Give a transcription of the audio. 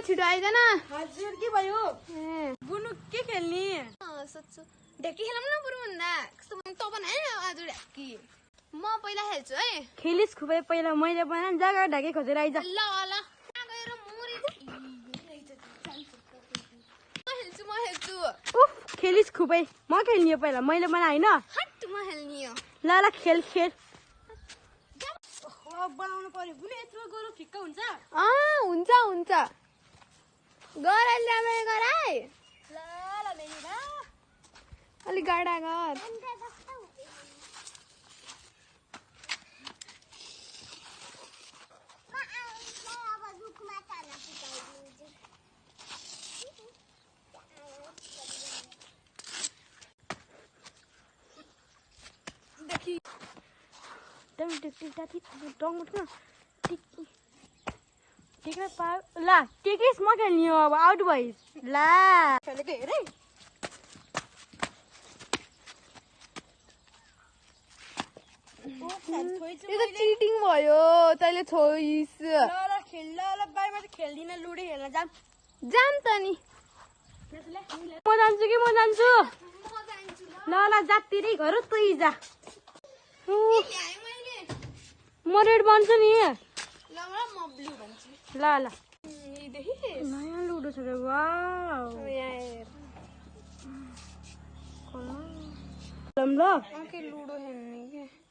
छिटो आइदैन। हजुर के भयो? बुनु के खेल्ने? सोध्छु ढेकी खेलौँ न बरुभन्दा कस्तो त बनाए आज ढेकी। म पहिला खेल्छु है। खेलिस खुबै पहिला मैले बनाएँ जग्गा ढाके खोजेर आइज। ल ल गएर म खेल्छु। उफ खेलिस खुबै म खेल्ने पहिला मैले बनाएँ हैन। हट म खेल्ने हो। ल ल खेल खेल। ओहो बनाउनु पर्यो। बुनु यत्रो गोरु फिक्क हुन्छ? हुन्छ हुन्छ। गर राम्ररी गर है। ल ल मेरी ल। अलि गाडा गर। देखि दम टिक टिक डङ उठ्न टिक टिक पा ल टिकिस म खेल्ने हो अब आउट भइस। ल खेलेको हेरे यो त चिटिङ भयो। तैले छोइस। ल ल खेल ल ल बाइमा त खेल्दिन लुडो खेल्न जाम। जाम त नि। म जान्छु कि म जान्छु। ल ल जात्तिरी घर तुई जा। म रेड बन्छु नि। ल म ब्लू भन्छु। ल ल देखिस नयाँ लुडो छ रे वाउ। यहाँ हेर। ल के लुडो खेल्ने के